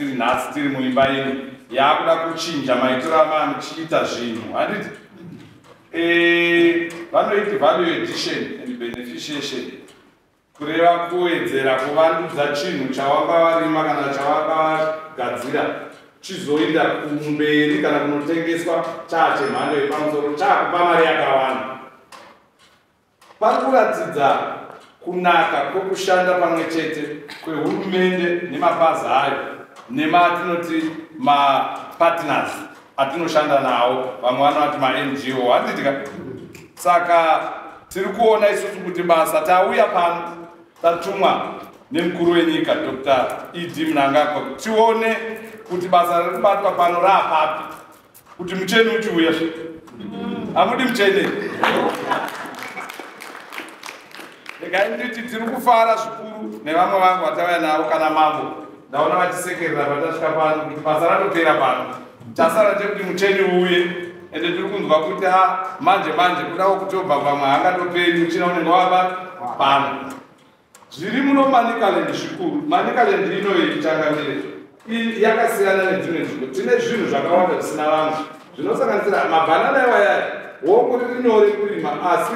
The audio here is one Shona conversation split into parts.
tiri nhasi tiri muimba ino yaakuda kuchinja maitiro amaa muchiita zvinhu, handiti? Vanoiti value addition and beneficiation, kureva kuwedzera, kuvandudza chinhu chawanga warima kana chawanga wagadzira, chizoenda kumberi kana kunotengeswa chaa chemhando yepamusoro, chaakupa mari yakawanda. Pari kuratidza kunaka kwekushanda pamwe chete kwehurumende nemapazi ayo nematinoti mapartners atinoshanda nawo, vamwe vanoti maNGO, handitika? Saka tiri kuona isusu kuti basa tauya pano tatumwa nemukuru wenyika Dr ED Mnangagwa kuti tione kuti basa riri kubatwa pano raapapi, kuti mucheni uchiuya. Hamudi mucheni? Regai nditi tiri kufara zvikuru nevamwe vangu vatauya navo, kana mambo ndaona vachisekerera patasvika pano kuti basa ratopera pano, chasara chekuti mucheni uuye. Ende tiri kunzwa kuti a manje manje kuda October pamwe haangatoperi, muchina unenge wava pano. Zviri muno Manicaland zvikuru. Manicaland inoyi, changamire, yakasiyana nedzimwe nzvimbo. Tine zvinhu zvakawanda zvisina vamwe, zvinosanganisira mabhanana iwayaya. Hongu, riri nyore kurima, asi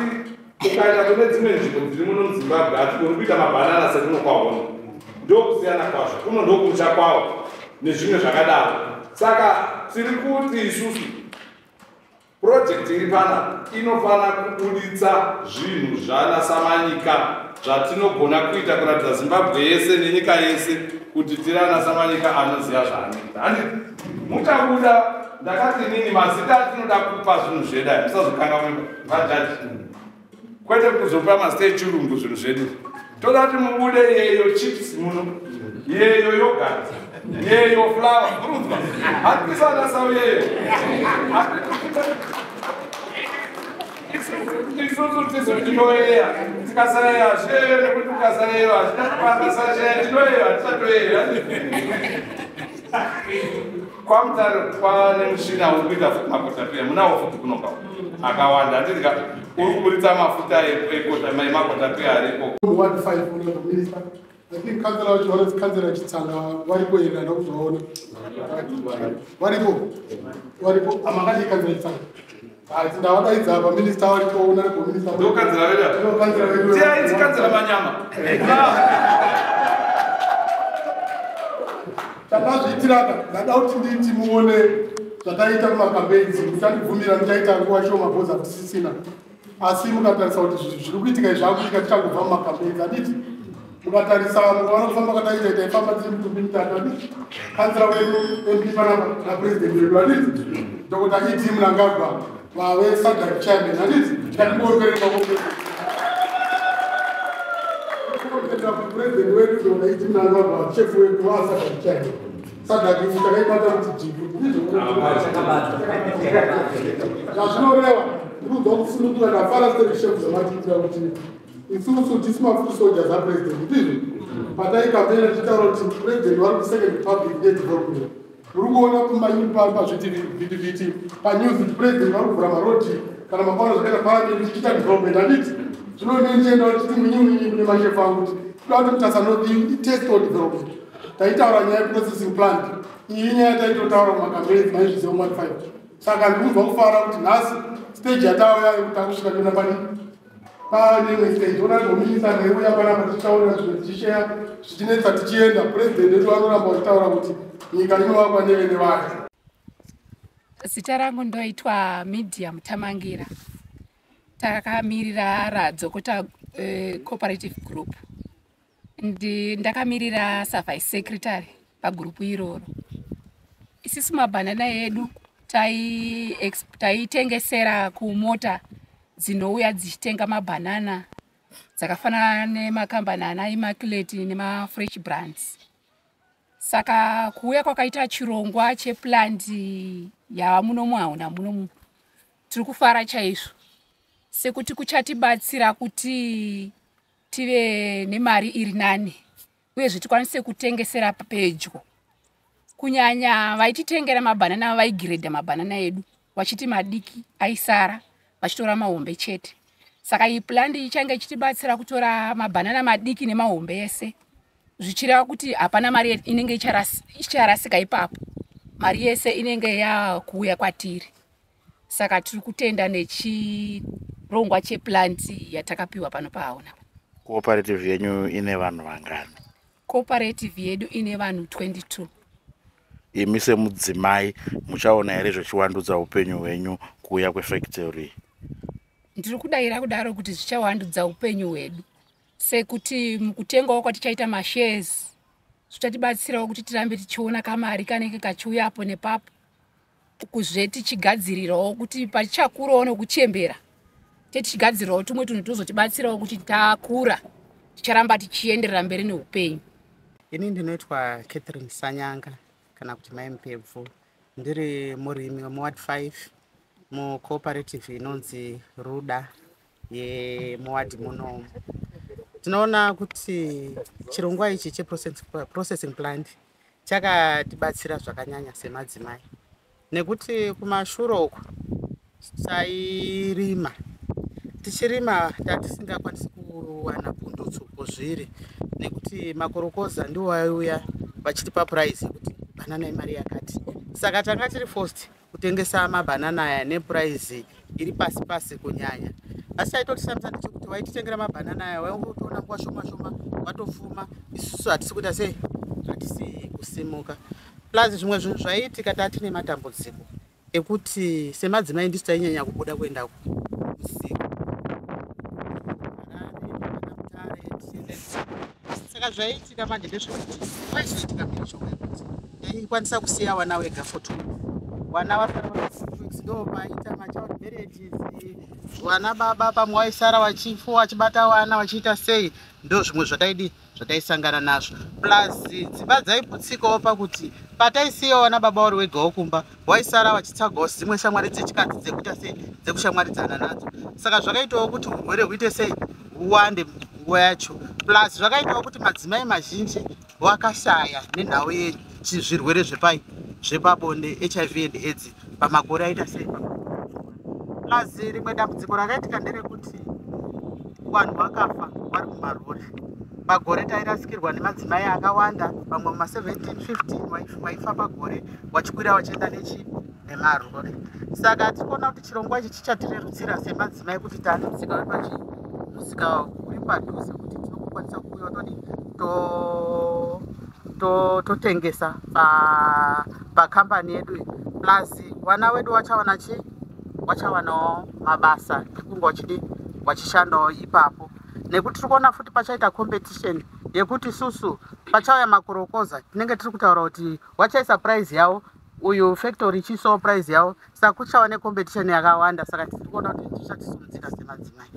ukaenda kune dzimwe nzvimbo dziri muno muZimbabwe hatigoni kuita mabhanana sekuno kwahono. Ndokusiyana kwazvo kuno, ndokumusha kwawo nezvimwe zvakadaro. Saka tiri kuti isusu project iri pana inofana kubuditsa zvinhu zvana samanyika zvatinogona kuita, kuratidza Zimbabwe yese nenyika yese kuti tiri ana samanyika anoziva zvaanoita, handiti? Muchabuda ndakati nini mazita atinoda kupa zvinhu zvedu aya, musazokanga vajaji, kwete kuzopa mazita echirungu zvinhu zvedu. Toda kuti mubude Yeyo Chips muno, Yeyo Yogurt, Yeyo Flour, murunzwa? Hatisana sau Yeyo. Isusu tisu tinoyeya, tikasayeya zviyeyo, nekuti ukasayewa hazvinakasasheya. Tinoyeya, hatisatoyeya. KwaMutare kwane mushina uri kuita makotapeya, munawo futi kunoka akawanda, handitika? Uri kuburitsa mafuta emakotapeya ariko. Ward 5, Honorable Minister. I think councillor wacho vanonzi Councillor Chitsanga varipo here? Ndada kuzovaona. Varipo? Varipo. Amakadii, Councillor Chitsanga? Hai, ndavadaidza apa, Minister varipo, Honorable Minister. Ndo kanzela vedu. Ndo councillor vedu. Tiainzi kanzela manyama. Chandazviitiraka, ndada kuti nditi muone zvataita mumacampaigns. Muchandibvumira, ndichaita nguva shoma bhoza tisisina, asi mukatarisa kuti zviri kuitika izvi zvakuitika tichangobva mumacampaigns, handiti? Mukatarisa, mukaona kufamba kwataita, taifamba tiri mutumbi mitatu, handiti? Kansela wedu, MP panapa, napurezidendi wedu, handiti? Dr ED Mnangagwa vave SADC chairman, handiti? Tikatimuomberera purezidendi wedu Dr ED Mnangagwa, chef wedu waSADC chairman. SADC takaibata kuti jipu. Zvazvinoreva, ndinonzwa kusununguka, ndafara seri chef zvamatiitira kuti isusu tisi mafoot soldiers apresident, ndizvo pataicampaigna tichitaura kuti president vari kusecond republic nedevelopment. Muri kuona pazvitivhitivhiti, panews, kuti president vari kuvhura marodhi kana makaona zvakaita parliament tichiita development, handiti? Zvino ndinichienda kuti munyi kune mashefu angu kuti toda kuti Mutasa North itest all development. Taitaura nyaya yeprocessing plant iyi, nyaya taitotaura mumacampaigns, maizviziva mumad 5. Saka ndikunzwa kufara kuti nhasi stage yatauya yekuti takusvika toenda pani pane imwe stage. Honorable Minister, ndaiuya panapa tichitaurira zvimwe, tichisheya zvichinetsa, tichienda. President wedu vanoramba vachitaura kuti nyika inovakwa nevene vayo. Zita rangu ndoitwa Media Mutamangira, takamirira Radzokota Cooperative Group. Ndakamirira savice secretary pagurupu iroro. Isisu mabhanana edu taitengesera kumota dzinouya dzichitenga mabhanana, dzakafanana nemakambani ana Immaculate nemaFresh Brands. Saka kuuya kwakaita chirongwa cheplant yava muno muhauna munomu, tiri kufara chaizvo, sekuti kuchatibatsira kuti tive nemari iri nani, uyezve tikwanise kutengesera pedyo. Kunyanya vaititengera mabhanana vaigiredha mabhanana edu vachiti madiki aisara, vachitora mahombe chete. Saka iyi plant ichange ichitibatsira kutora mabhanana madiki nemahombe ese. Zvichireva kuti hapana mari inenge icharasika ipapo, mari yese inenge yakuuya kwatiri. Saka tiri kutenda nechirongwa cheplant yatakapiwa pano paHauna. Cooperative yenyu ine vanhu vangani? Cooperative yedu ine vanhu 22. Imi semudzimai muchaona here zvichiwandudza upenyu hwenyu kuuya kwefactory? Ndiri kudayira kudaro kuti zvichawandudza upenyu hwedu, sekuti mukutengawo kwatichaita mashares zvichatibatsirawo kuti tirambe tichiona kamari kanenge kachiuyapo nepapo, kuzve tichigadzirirawo kuti patichakurawo nokuchembera tichigadzirirawo tumwe tunhu tozotibatsirawo kuti takura ticharamba tichienderera mberi neupenyu. Ini ndinoitwa Catherine Sanyanga, kana kuti Mai Mupebvu. Ndiri murimi wemuward 5 mucooperative inonzi Ruda yemuwadhi munomu. Tinoona kuti chirongwa ichi cheprocessing plant chakatibatsira zvakanyanya semadzimai, nekuti kumashure uku tairima, tichirima tatisingakwanisi kuwana pundutso kuzviri, nekuti makorokoza ndiwo aiuya vachitipa price yekuti bhanana imari yakati. Saka tanga tiri forced kutengesa mabhanana aya neprice iri pasi pasi kunyanya. Asi chaitotishamisa ndechekuti waititengera mabhanana aya waingotoona nguva shoma shoma watofuma, isusu hatisi kuita sei, hatisi kusimuka. Plus zvimwe zvinhu zvaiitika, tatine matambudziko ekuti semadzimai ndisu tainyanya kubuda kuenda usiku, saka zvaiitika manje ndezvekuti kwaizoitika mhirizhonga yekuti taikwanisa kusiya vana wega for 2 weeks, vana vasara 2 weeks, ndo paita machild marriages. Vana baba pamwe vaisara vachifu vachibata vana vachiita sei. Ndo zvimwe zvataidi zvataisangana nazvo. Plus dzimba dzaiputsikawo pakuti pataisiyawo vana baba vari wegawo kumba, waisara vachitsvagawo dzimwe shamwari dzechikadzi dzekuita sei, dzekushamwaridzana nadzo. Saka zvakaitawo kuti urwere huite sei, huwande nguva yacho. Plus zvakaitawo kuti madzimai mazhinji vakashaya nenhau yezvirwere zvepai, zvepabonde, HIV and AIDS, pamakore aita sei. Plus rimwe dambudziko rakaitika nderekuti vanhu vakafa vari mumarori. Pagore tairasikirwa nemadzimai akawanda, vamwe muma17 15 vaifa pagore, vachikwira vachienda nechi nemarori. Saka tikuona kuti chirongwa ichi chichatirerutsira semadzimai kuti taane musika uri pachi musika uri padhuze kuti tinokwanisa kuuya todi totengesa pakambani yedu. Plus vana vedu vachawana chi vachawanawo mabasa ekunge vachidi vachishandawo ipapo, nekuti tiri kuona futi pachaita competition yekuti isusu pachauya makorokoza tinenge tiri kutaura kuti wachaisa price yavo, uyu factory ichiisawo price yavo, saka kuchava necompetition yakawanda. Saka tiri kuona kuti tichatisimudzira semadzimai.